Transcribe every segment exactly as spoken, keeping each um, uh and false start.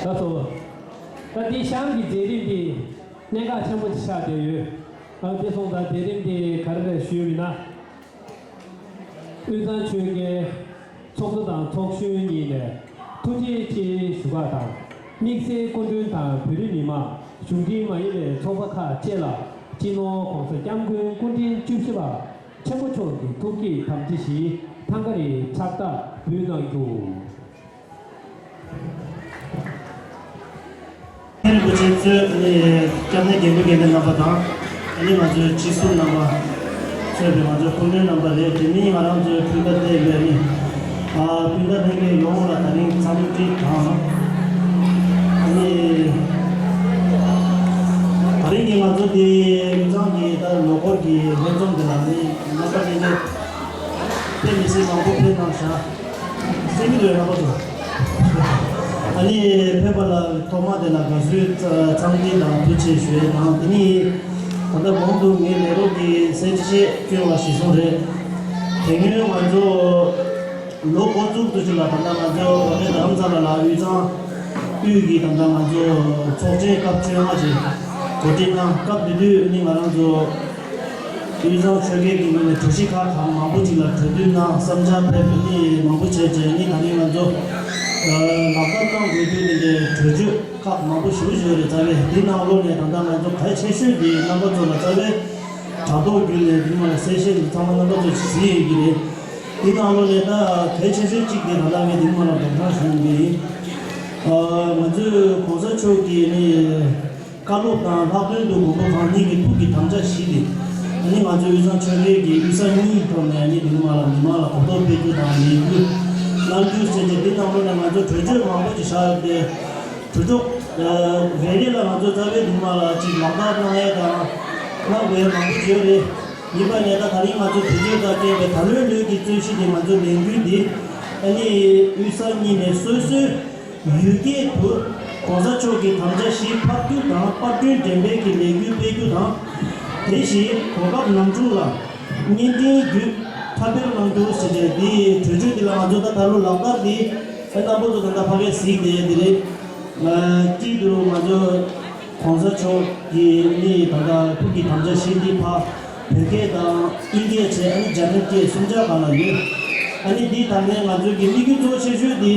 ལགས་སོ། ད་འདི་གཤམ་གྱི་མཛད་རིམ་འདི་གནད་འགག་ཆེན་པོ་ཞིག་ཆགས་བསྡད་ཡོད། ཨ་འདི་སོང་ཙང་མཛད་རིམ་འདི་ག་རེ་རེད་ཞུས་ཡིན་ན། དབུས་གཙང་ཆོལ་ཁའི་ཚོགས་གཙོ་དང་ཚོགས་གཞོན་གཉིས་ནས་ཐུགས་རྗེ་ཆེ་ཞུ་ག་དང་། དམིགས་བསལ་སྐུ་མགྲོན་དང་བོད་རིགས་མི་མང་གཞུང་འབྲེལ་མ་ཡིན་པའི་ཚོགས་པ་ཁག་བཅས་ལ་སྤྱི་ནོར་༸གོང་ས་༸སྐྱབས་མགོན་སྐུ་ཕྲེང་བཅུ་བཞི་པ་ཆེན་པོ་མཆོག་གི་ཐུགས་བསྐྱེད་དམ་བཅའ་བཞིའི་ཐང་ག་རེ་ཕྱག་རྟགས་འབུལ་གནང་རྒྱུ། རིན་པོ་ཆེ་གཙོས་ནི་སྐྱབས་གནས་དགེ་འདུན་དགེ་འདུན་རྣམ་པ་དང་། ཨ་ནི་ང་ཚོའི་སྤྱི་ཟུར་རྣམ་པ་གཙོས་པའི་ང་ཚོའི་སྐུ་མགྲོན་རྣམ་པ་རེད། དེ་མིན་ང་རང་ཚོའི་སྤུན་ཟླ་བསྡད་པའི་ནི་ཨ་སྤུན་ཟླ་ལྷན་རྒྱས་ཡོངས་ལ་ད་རིང་འཚམས་འདྲི་དང་། ཨ་ནི་ད་རིང་གི་ང་ཚོ་འདི་དབུས་གཙང་གི་ད་ལོ་འཁོར་གྱི་ལྷན་འཛོམས་འདི་ལ་ནི་རྣམ་པ་ལྷན་རྒྱས་དཔེ་མི་སྲིད་མང་པོ་ཕེབས་གནང་ཤག་སེང་གེ་ལོའི་རྣམ་པ་ཚོ། ཨ་ནི་ཕེབས་པ་ལ་ཐོག་མ་དེ་ལ་དགའ་བསུའི་འཚམས་འདྲི་དང་ཐུགས་རྗེ་ཆེ་ཞུ་ཡས་དང་། དེ་ནི་ད་ལྟ་གོང་དུ་ངའི་ལས་རོགས་ཀྱིས་གསལ་བཤད་བསྐྱོན་པ་གཞིར་བཟུང་རེད། དེ་སྔོན་ང་ཚོ་ལོ་འགོ་བཙུགས་དུས་ཚོད་ལ་ད་ལྟ་ང་ཚོ་བོད་པའི་རྡ་རམ་ས་ལ་ལ་དབུས་གཙང་དབུས་ཀྱི་ད་ལྟ་ང་ཚོ་ཚོགས་ཆེན་སྐབས་བཅོ་ལྔ་ཅིག་གོ་སྒྲིག་གནང་། སྐབས་དེ་དུས་ནི་ང་རང་ཚོ་དབུས་གཙང་ཆོལ་ཁའི་གི་ངོས་ནས་གྲོས་གཞི་ཁག་གང་མང་པོ་ཅིག་ལ་གྲོས་བསྡུར་གནང་། བསམ་འཆར་ཕེབས་ནི་མང་པོ་བྱས་རྗེས་ནི་ད་རིང་ང་ཚོ་ལག་བསྟར་གནང་དགོས་རྒྱུ་དེ་འདྲའི་གྲོས་ཆོད་ཁག་མང་པོ་ཞེ་པོ་ཅིག་ཡོད་རེད། རྩ་བའི་དེ་ནང་ལོགས་ནས་ད་ལྟ་ང་ཚོ་གལ་ཆེ་ཤོས་དེ་རྣམ་པ་ཚོ་ལ་རྩ་བའི་དྲ་ཐོག་བརྒྱུད་ནས་དེ་མ་ལ་གསལ་བཤད་འདི་ཚང་མ་རྣམ་པ་ཚོ་གཟིགས་ཡོད་ཀྱི་རེད། དེ་ནང་ལོགས་ནས་ད་གལ་ཆེ་ཤོས་གཅིག་དེ་ད་ལྟ་ངས་དེ་མ་ལ་སྡོམ་ཁང་ཞུ་ཡོང་གི་ཡིན། ང་ཚོས་གོང་ས་མཆོག་གིས་ནི་བཀའ་སློབ་དང་ལྷག་དོན་དུ་མགོན་པོ་གང་ཉིད་ཀྱི་ཐུགས་ཀྱི་དམ་བཅའ་བཞི་དེ། ཨ་ནི་ང་ཚོ་དབུས་གཙང་ཆོལ་ཁའི་གི་དབུས་ས་གཉིས་ཐོག་ནས་ཨ་ནི་དེ་མ་ལ་མི་མང་ལ་གོ་རྟོགས་སྤེལ་རྒྱུ་དང་ལས་འགུལ་གནང་རྒྱུ་བྱས་ཏེ། དེ་ནང་ལོགས་ནས་ང་ཚོ་གྲོས་ཆོད་མང་པོ་ཅིག་བཞག་ཡོད་པས། གྲོས་ཚོགས་རེ་རེ་ལ་ང་ཚོ་རྩ་བའི་ཉི་མ་ལ་གཅིག་ལག་བསྟར་གནང་ཡས་དང་གནང་དགོས་ཡས་མང་པོ་ཡོད་རེད། ཡིན་པ་ནས་ད་ད་རིང་ང་ཚོ་དུས་ཚོད་དང་བསྟུན་པའི་ད་ལོའི་ལོའི་གི་རྩོད་གཞི་དེ་ང་ཚོ་ལས་འགུལ་འདི་ཨ་ནི་དབུས་ས་གཉིས་ནས་སོ་སོའི་ཡུལ་སྐད་དུ་གོང་ས་མཆོག་གི་དམ་བཅའ་བཞི་ཕབ་རྒྱུ་དང་པར་སྐྲུན་འགྲེམས་སྤེལ་གྱི་ལས་འགུལ་སྤེལ་རྒྱུ་དང་། དེ་བཞིན་གོ་སྐབས་ནམ་བྱུང་ལ་བརྙན་འཕྲིན་བརྒྱུད་ཁྱབ་སྤེལ་གནང་རྒྱུ་ཟེར་ཏེ་འདི་གྲོས་ཆོད་འདི་ལ་ང་ཚོ་ད་ད་ལོ་ལག་བསྟར་འདི་ཨ་རྣམ་པ་ཚོ་ད་ལྟ་ཕ་གིར་གཟིགས་བསྡད་འདི་རེད། ཨ་གཅིག་ཏུ་ང་ཚོ་གོང་ས་མཆོག་གི་ནི་ད་ལྟ་ཐུགས་ཀྱི་དམ་བཅའ་བཞི་འདི་ཕར་བོད་སྐད་དང་དབྱིན་སྐད་བྱས། ཨ་ནི་འཇར་མན་སྐད་གསུམ་ཆ་གང་ལ་ཡོད། ཨ་ནི་འདི་ད་ནས་ང་ཚོ་གི་དམིགས་ཡུལ་གཙོ་ཆེ་ཤོས་འདི་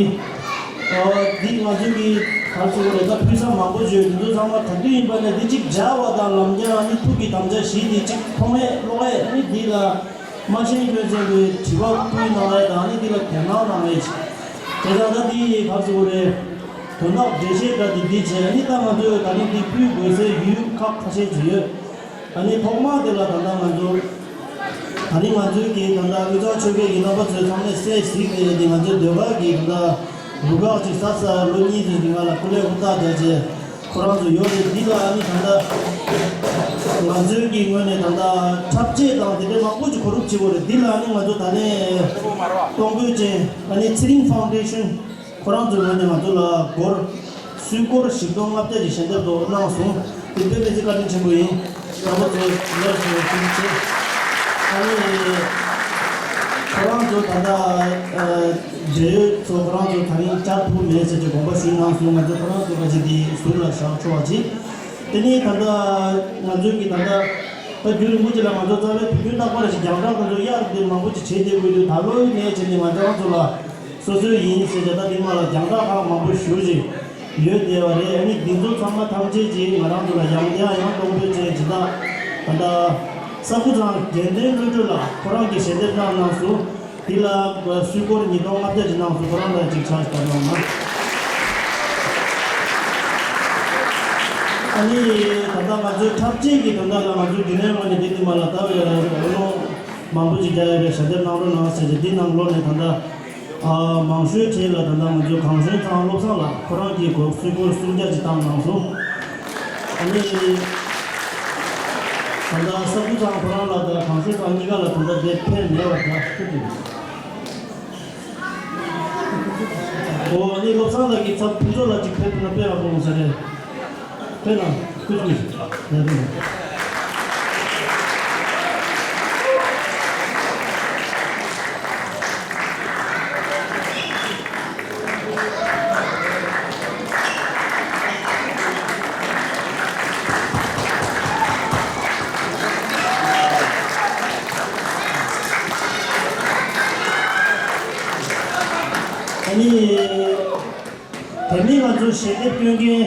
ཨ་འདི་ང་ཚོ་གི་ག་རེ་ཟེར་དགོས་རེད། ད་ཕུལ་ས་མང་པོ་ཡོད། འདི་ཚོ་ཚང་མ་ག་དུས་ཡིན་པ་ནས་འདི་གཅིག་སྦྱར་བ་དང་ལམ་རྒྱགས། ཨ་ནི་ཐུགས་ཀྱི་དམ་བཅའ་བཞི་འདི་གཅིག་མཐོང་ཡས་ཀློག་ཡས། ཨ་ནི་འདི་ལ་མ་ཤེས་མཁན་ཚོས་གི་དྲི་བ་བཀོད་གནང་ཡས་དང་། ཨ་ནི་འདི་ལ་དོ་སྣང་གནང་ཡས་བྱས། དེ་ཙང་ད་འདི་ག་རེ་ཟེར་དགོས་རེད། དོན་དག་འགྲེལ་བཤད་འདྲ་འདི་འདི་བྱས། ཨ་ནི་ད་ང་ཚོས་ད་རིང་འདི་ཕུལ་དགོས་སའི་ཡུལ་ཁག་ཁ་ཤས་ཅིག་ཡོད། ཨ་ནི་ཐོག་མ་དེ་ལ་ད་ལྟ་ང་ཚོ་ད་རིང་ང་ཚོའི་གི་ད་ལྟ་དབུས་གཙང་ཆོལ་ཁའི་གི་རྣམ་པ་ཚོས་ཚང་མས་གསན་གཟིགས་ཏེ་ཡོད་དེ། ང་ཚོའི་ཟློས་གར་གྱི་ད་ལྟ་རུ་ཁག་ཅིག་ས་ས་ལོ་གཉིས་ཙམ་གྱི་སྔ་ལ་སྐུ་ལས་ཧུར་ཐག་བརྒྱབ་བྱས་ཁོ་རང་ཚོ་ཡོད་རེད། འདི་ལ་ཨ་ནི་ད་ལྟ་ང་ཚོའི་གི་ངོས་ནས་ད་ལྟ་འཁྲབ་ཆས་དང་དེ་འདྲའི་མང་པོ་ཅིག་གོ་སྒྲུབ་བྱེད་དགོས་རེད། འདི་ལ་ཨ་ནི་ང་ཚོ་ད་ལན་གཏོང་དགོས་ཅན་ཨ་ནི་ཚེ་རིང་ཕའུན་ཌེ་ཤན་ཁོ་རང་ཚོའི་ངོས་ནས་ང་ཚོ་ལ་སྒོར་སུད་སྒོར་བཞི་སྟོང་ལྔ་བརྒྱ་ཞིག་ཞལ་འདེབས་ཐོག་གནང་སོང་། དེ་དཔེ་མི་སྲིད་བཀའ་དྲིན་ཆེན་པོ་ཡིན། རྣམ་པ་ཚོས་ལེགས་སོ་ཞུ་རྒྱུ་བྱས། ཨ་ནི་ཁོ་རང་ཚོ་ད་ལྟ་འབྲེལ་ཡོད་ཚོ་ཁོ་རང་ཚོ་ད་རིང་བཅར་ཐུབ་མེད་ཟེར་གྱི་དགོངས་པ་ཞུས་གནང་སོང་། ང་ཚོ་ཁོ་རང་ཚོ་ཁ་ཅིག་དེ་ཟུར་ལ་བཞག་ཆོག་པ་བྱེད། དེ་ནས་ད་ལྟ་ང་ཚོའི་གི་ད་ལྟ་ད་རྒྱུན་རིང་པོ་ཅིག་ལ་ང་ཚོ་རྩ་བའི་དུས་རྒྱུན་རྟག་པར་ཞིག་རྒྱང་བསྒྲགས་ཁོ་ཚོ་གཡར་དེ་མང་པོ་ཅིག་བྱེད་བསྡད་དགོས་དུས། ད་ལོའི་ནས་བྱས་ནས་ང་ཚོ་རང་ཚོ་ལ་སོ་སོའི་ཡིན་ཟེར་བྱས། ད་དེ་མ་ལ་རྒྱང་བསྒྲགས་ཁག་མང་པོ་ཞེ་པོ་ཅིག་ཡོད་བསྡད་པ་རེད། ཨ་ནི་འདི་ཚོ་ཚང་མ་ཐམས་ཅད་ཀྱིས་ང་རང་ཚོ་ལ་ཡང་ཡང་ཡང་གཏོང་ཕོད་ཅན་སྦྱིན་བདག་ད་ལྟ་ས་ཁུ་ཚང་དགེ་འདུན་བློ་གྲོས་ལགས་ཁོ་རང་གིས་ཞལ་འདེབས་གནང་གནང་སོང་། འདི་ལ་སུད་སྒོར་ཉིས་སྟོང་ལྔ་བརྒྱ་ཅིག་གནང་སོང་། ཁོ་རང་ལ་ཅིག་ཕྱག་བཏབ་གནང་། ཨ་ནི་ད་ལྟ་ང་ཚོའི་འཁྲབ་ཆས་ཀྱི་དོན་དག་ལ་ང་ཚོའི་རྒྱུན་ལས་ངོས་ནས་འདི་འདི་མ་ལ་ད་བའི་རོགས་མང་པོ་ཅིག་རྒྱག་ཡོད་པའི་ཞལ་འདེབས་གནང་རོགས་གནང་ཟེར་ཏེ། འདི་ནང་ལོགས་ནས་ད་ལྟ་ཨ་མང་ཤོས་གྲས་ལ་ད་ལྟ་ང་ཚོའི་གངས་ཞོལ་ཚང་བློ་བཟང་ལགས་ཁོ་རང་གིས་སྒོར་སུད་སྒོར་སུམ་བརྒྱ་ཅིག་བཏང་གནང་སོང་། ཨ་ནི་ད་ལྟ་ས་ཁུ་ཚང་ཁོ་རང་ལ་དང་གངས་ཞོལ་ཚང་གཉིས་ཀ་ལ་ད་ལྟ་དེ་ཕན་མེད་པ་འདྲ་ཐུག་གི་འདུག་ཨོ་ནི་བློ་བཟང་ལགས་ཀྱི་ཚབ་ཕུན་ཚོགས་ལགས་ཅིག་ཕེབས་ཐུབ་ན་དཔེ་ཡག་པོ་ཡོང་ས་རེད། དཔེར་ན་སྐུ་གཟུགས་ཡག་པོ་ཡོང་། དེ་ནི་ང་ཚོ་ཞལ་འདེབས་སྟོན་མཁན་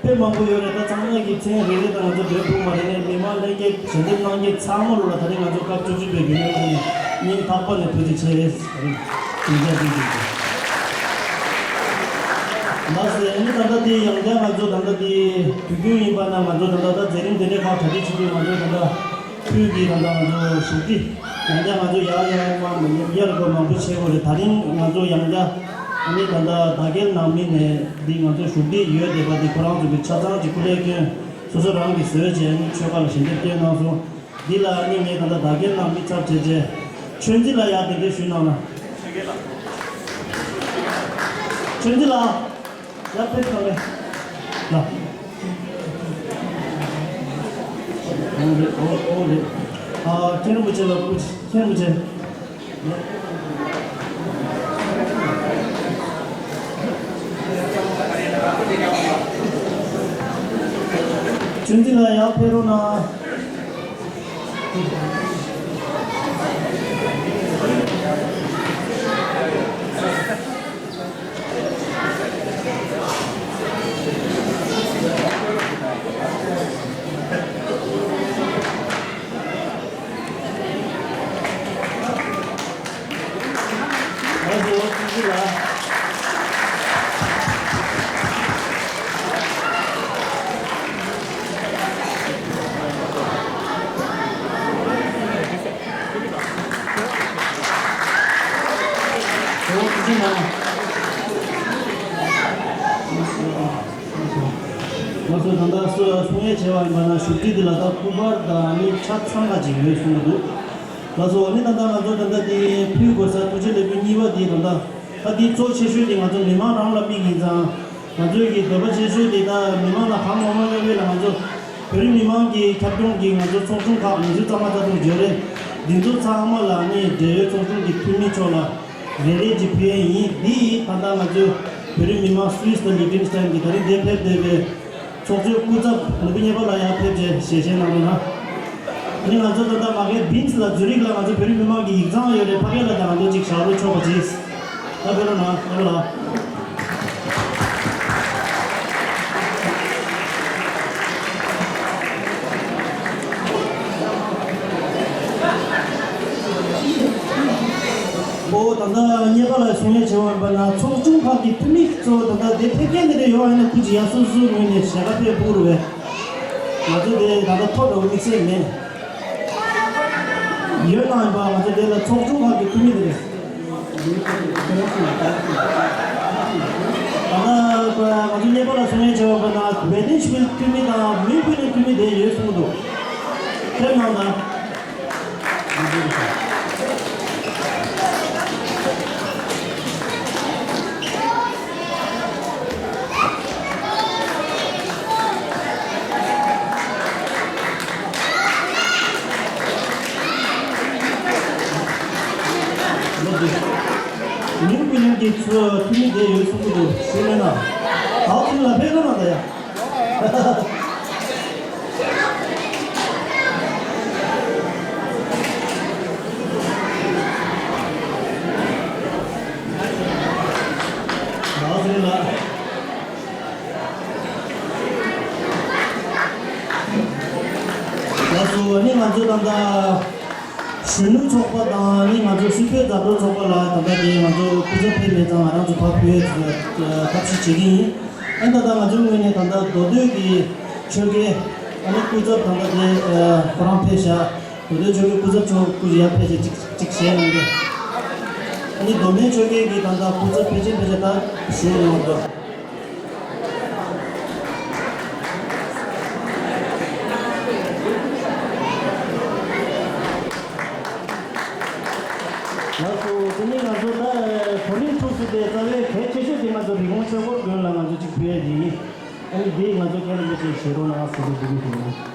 དཔེ་མང་པོ་ཡོད་རེད། ད་ཚང་མ་གི་མཚན་རེ་རེ་དང་ང་ཚོ་འདོན་ཐུབ་མ་རེད། ནས་མི་མང་ལྷན་རྒྱས་ཞལ་འདེབས་གནང་མཁན་ཚང་མ་ལོ་ལ་ད་རིང་ང་ཚོ་སྐབས་བཅུ་གཅིག་པའི་རྒྱུན་ལས་ཁང་ནས་སྙིང་ཐག་པ་ནས་ཐུགས་རྗེ་ཆེ་ཟེར་ཡིན་ཆ་ཞུ་རྒྱུ་ཡིན། ལགས་སེ། ཨ་ནི་ད་ལྟ་དེ་ཡང་བསྐྱར་ང་ཚོ་ད་ལྟ་དེ་དུས་རྒྱུན་ཡིན་པ་ན་ང་ཚོ་ད་ལྟ་ད་མཛད་རིམ་དེ་འདྲའི་ཁག་གྲ་སྒྲིག་བྱེད་དུས་ང་ཚོ་ད་ལྟ་ཁུལ་གྱི་ད་ལྟ་ང་ཚོ་བཞུགས་ཁྲི་ཡང་བསྐྱར་ང་ཚོ་ཡར་ཡར་མར་མར་ཡར་སྐོར་མང་པོ་བྱེད་དགོས་རེད། ད་རིང་ང་ཚོ་ཡང་བསྐྱར་ཨ་ནི་ད་ལྟ་བདག་རྒྱལ་ནང་མི་ནས་འདི་ང་ཚོ་བཞུགས་ཁྲི་ཡོད་བསྡད་པ་འདི་ཁོ་རང་ཚོ་གི་ཆ་ཚང་གི་སྐུ་ལས་བསྐྱོན་སོ་སོ་རང་གིས་བཟོས་བྱས་ཨ་ནི་ཆོལ་ཁ་ལ་ཞལ་འདེབས་བསྐྱོན་གནང་སོང་། འདི་ལ་ཨ་ནི་ངས་ད་ལྟ་བདག་རྒྱལ་ནང་མི་ཚབ་བྱས་བྱས་ཆོས་འཛིན་ལ་ཡར་གདན་འདྲེན་ཞུས་གནང་ན། ཆོས་འཛིན་ལགས། ཡར་ཕེབས་དང་ལེ། ལ། འོ་རེད། འོ་འོ་རེད། ཨ། མཁན་རིན་པོ་ཆེ་ལ་སྐུ་མཁན་རིན་པོ་ཆེ། ཆོས་འཛིན་ལགས་ཡར་ཕེབས་རོགས་གནང་། ང་ཚོ་ད་ལྟ་གསུང་ཡས་བྱས་པ་ཡིན་པ་ན་བཞུགས་ཁྲི་འདི་ལ་ད་སྐུ་པར་དང་ནི་ཆ་ཚང་ཁ་ཅིག་ཡོད་གསུང་གི་འདུག་ལགས་སོ། ཨ་ནི་ད་ལྟ་ང་ཚོ་ད་ལྟ་འདི་ཕུལ་དགོས་ས་ཐུགས་རྗེ་ལེགས་འབུལ་གཉིས་པ་འདི་ད་ལྟ་ད་འདི་གཙོ་ཆེ་ཤོས་འདི་ང་ཚོ་མི་མང་རང་ལ་དམིགས་ཡིན་ཙང་། ང་ཚོའི་གི་འདོད་པ་ཆེ་ཤོས་དེ་ད་མི་མང་ལ་གང་མང་མང་ཡོད་པས་ལ། ང་ཚོ་བོད་རིགས་མི་མང་གི་ཁྱབ་ཁོངས་ཀྱི་ང་ཚོ་ཚོགས་ཆུང་ཁག་ཉི་ཤུ་རྩ་ལྔ་རྩ་དྲུག་ཡོད་རེད། འདི་ཚོ་ཚང་མ་ལ་ནི་འབྲེལ་ཡོད་ཚོགས་ཆུང་གི་འཐུས་མི་མཆོག་ལ་རེ་རེ་གཅིག་ཕུལ་ཡས་ཡིན། འདི་ཡིས་ད་ལྟ་ང་ཚོའི་བོད་རིགས་མི་མང་སུད་སི་དང་ལི་ཁྲེན་སི་ཐན་གྱི་ད་རིང་འདིར་ཕེབས་བསྡད་པའི་ཚོགས་གཙོའི་སྐུ་ཚབ་ནོར་བུ་མཉེས་པ་ལགས་ཡར་ཕེབས་རྗེས་ཞལ་བཞེས་གནང་རོགས་གནང་། ཨ་ནི་ང་ཚོ་ད་ལྟ་མ་གི་བིན་སི་ལ་ཛུ་རིག་ལ་ང་ཚོ་བོད་རིགས་མི་མང་གི་ཡིག་ཚང་ཡོད་རེད། ཕ་གི་ལ་ད་ང་ཚོ་གཅིག་བཞག་རོགས་ཆོག་པ་གྱིས། ད་བོད་ལ་ན་བོད་ལ། ཨོ་ད་ལྟ་མཉེས་པ་ལགས་གསུང་ཡས་བྱས་པ་ཡིན་པ་ན་ཚོགས་ཆུང་ཁག་གི་འཐུས་མི་གཙོ་བོ་ད་ལྟ་དེ་ཕེབས་མཁན་དེ་འདྲ་ཡོད་པ་ཡིན་ན་སྐུ་མཁྱེན་ཡར་སོ་སོའི་ངོས་ནས་ཞལ་ཁ་ཕེབས་ཕུལ་རུ་བས། ང་ཚོ་དེ་ད་ལྟ་ཐོ་འདྲ་བོ་དམིགས་བསལ་མེད། ཡོད་ན་ཡིན་པ་ང་ཚོ་དེ་ལ་ཚོགས་ཆུང་ཁག་གི་འཐུས་མི་དེ་རེད། ད་ལྟ་ང་ཚོ་མཉེས་པ་ལགས་གསུང་ཡས་བྱས་པ་ན་ཝེ་ཏན་ཤི་ཕིལ་འཐུས་མི་དང་མིན་ཕུ་ནན་འཐུས་མི་དེ་ཡོད་གསུངས་འདུག་ཕེབས་གནང་དང་། མིན་ཕུ་ནན་གྱི་ཚོ་འཐུས་མི་དེ་ཡོད་གསུངས་ཀྱི་འདུག་ཤེས་མེད་ན། ད་འཐུས་མི་ལ་ཕེབས་གནང་དང་ཡ། ལགས་སོ། ཨ་ནི་ང་ཚོ་ད་ལྟ་གཞོན་ནུ་ཚོགས་པ་དང་ཨ་ནི་ང་ཚོ་སྲིད་དོན་མཛའ་འབྲེལ་ཚོགས་པ་ལ་ད་ལྟ་དེ་ང་ཚོ་སྐུ་ཚབ་ཕེབས་མེད་ཙང་ང་རང་ཚོ་ཕར་ཕུལ་ཐབས་ཤེས་བྱེད་ཀྱི་ཡིན། ཨ་ནི་ད་ལྟ་ང་ཚོའི་ངོས་ནས་ད་ལྟ་མདོ་སྟོད་ཀྱི་ཆོལ་ཁའི་ཨ་ནི་སྐུ་ཚབ་ད་ལྟ་དེ་ཁོ་རང་ཕེབས་ཤག་མདོ་སྟོད་ཆོལ་ཁའི་སྐུ་ཚབ་མཆོག་སྐུ་ཡར་ཕེབས་ཤག་ཅིག་ཅིག་ཞལ་གནང་གི། ཨ་ནི་མདོ་སྨད་ཆོལ་ཁའི་གི་ད་ལྟ་སྐུ་ཚབ་ཕལ་ཆེར་ཕལ་ཆེར་ད་ཞལ་གནང་འདུག་ལགས་སོ། དེ་ནས་ང་ཚོ་ད་བོད་རིགས་ཕྲུག་ཚོ་དེ་རྩ་བའི་གལ་ཆེ་ཤོས་དེ་ང་ཚོ་རི་བོང་ཆོས་འཁོར་དགོན་ལ་ང་ཚོ་གཅིག་ཕུལ་ཡ་དེ་ཡིན། ཨ་ནི་དེ་ང་ཚོ་མཁན་རིན་པོ་ཆེ་ཞལ་རོགས་གནང་ཟེར་ནས་འདུག་གི་ཞུ།